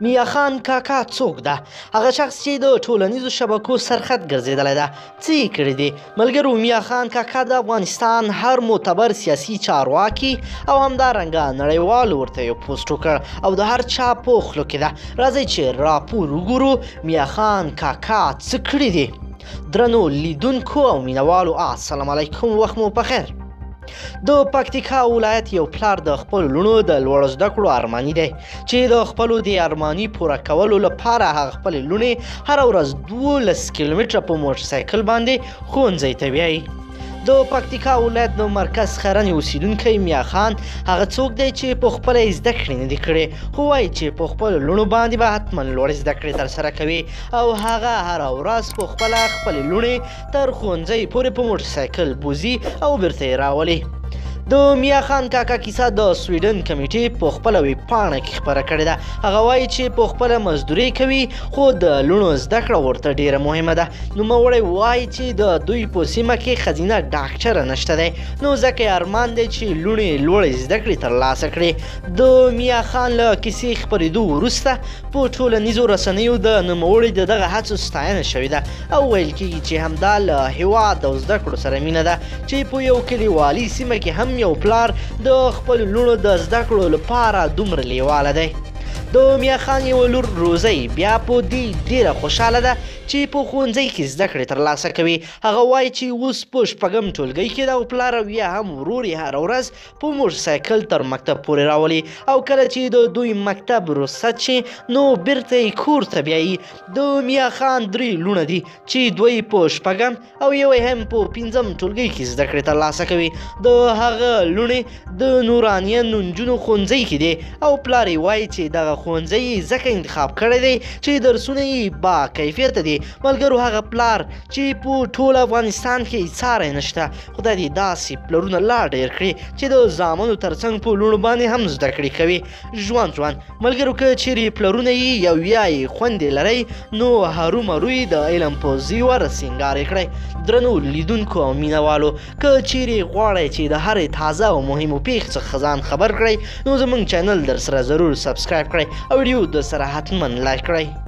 میا خان کاکا څوک ده؟ هغه شخص چې د ټولنیزو شبکو سرخط ګرځېدلی ده، څه یې کړي دي؟ ملګرو، میا خان کاکا د افغانستان هر معتبر سیاسي چارواکي او همدارنګه نړیوالو ورته یو پوسټ وکړ او د هر چا په خوله کې ده. راځئ چې راپور وګورو میا خان کاکا څه کړي دي. درنو لیدونکو او مینوالو، السلام علیکم، وخت مو پخیر. د پکتیکا ولایت یو پلار د خپلو لوڼو د لوړو زده کړو ارماني دی چې د خپلو دې ارماني پوره کولو لپاره هغه خپلې لوڼې هره ورځ 12 کیلومتره په موټرسایکل باندې ښوونځي ته بیایي. د پکتیکا ولایت د مرکز ښرنې اوسېدونکی میا خان هغه څوک دی چې په خپله یې زده کړې نه دي کړې، خو وایي چې په خپلو لوڼو باندې به حتما لوړې زده کړې ترسره کوي او هغه هره ورځ په خپله خپلې لوڼې تر ښوونځي پورې په موټرسایکل بوځي او بیرته یې راولي. د میا خان کاکا کیسه د سویډن کمیټې په خپله ویبپاڼه کې خپره کړې ده. هغه وایي چې په خپله مزدوري کوي، خو د لوڼو زده کړه ورته ډېره مهمه ده. نوموړی وایي چې د دوی په سیمه کې ښځینه ډاکټره نشته دی، نو ځکه یې ارمان دی چې لوڼې لوړې زده کړې ترلاسه کړي. د میا خان له کیسې خپرېدو وروسته په ټولنیزو رسنیو د نوموړي د دغه هڅو ستاینه شوې ده او ویل کیږي چې همدا له هیواد او زده کړو سره مینه ده چې په یو کلیوالي سیمه کې هم یو پلار د خپلو لوڼو د زده کړو لپاره دومره لیواله دی. د میا خان یوه لور روزۍ بیا په دې ډېره خوشحاله ده چې په ښوونځي کې زده کړې ترلاسه کوي. هغه وایي چې اوس په شپږم ټولګي کې ده او پلار او یا هم ورور یې هره ورځ په موټرسایکل تر مکتب پورې راولي او کله چې د دوی مکتب رخصت شي نو بیرته یې کور ته بیایي. د میا خان درې لوڼه دي چې دوی په شپږم او یو یې هم په پنځم ټولګي کې زده کړې ترلاسه کوي. د هغه لوڼې د نورانیه نجونو ښوونځي کې دي او پلار یې وایي چې دغه ښوونځی یې ځکه انتخاب کړی دی چې درسونه یې با کیفیته دي. ملګرو، هغه پلار چې په ټول افغانستان کې یې ساری نشته، خدای دې داسې پلرونه لا ډېر کړي چې د زامنو ترڅنګ په لوڼو باندې هم زده کړې کوي. ژوند ژوند ملګرو، که چیرې پلرونه یې یو یا یې خوندې لرئ نو هرومرو یې د علم په زیور سینګار یې کړئ. درنو لیدونکو او مینوالو، که چیرې غواړئ چې د هرې تازه او مهمو پیښې څخه ځان خبر کړئ نو زموږ چینل در سره ضرور subscribe کړئ او ویډیو در سره حتما like کړئ.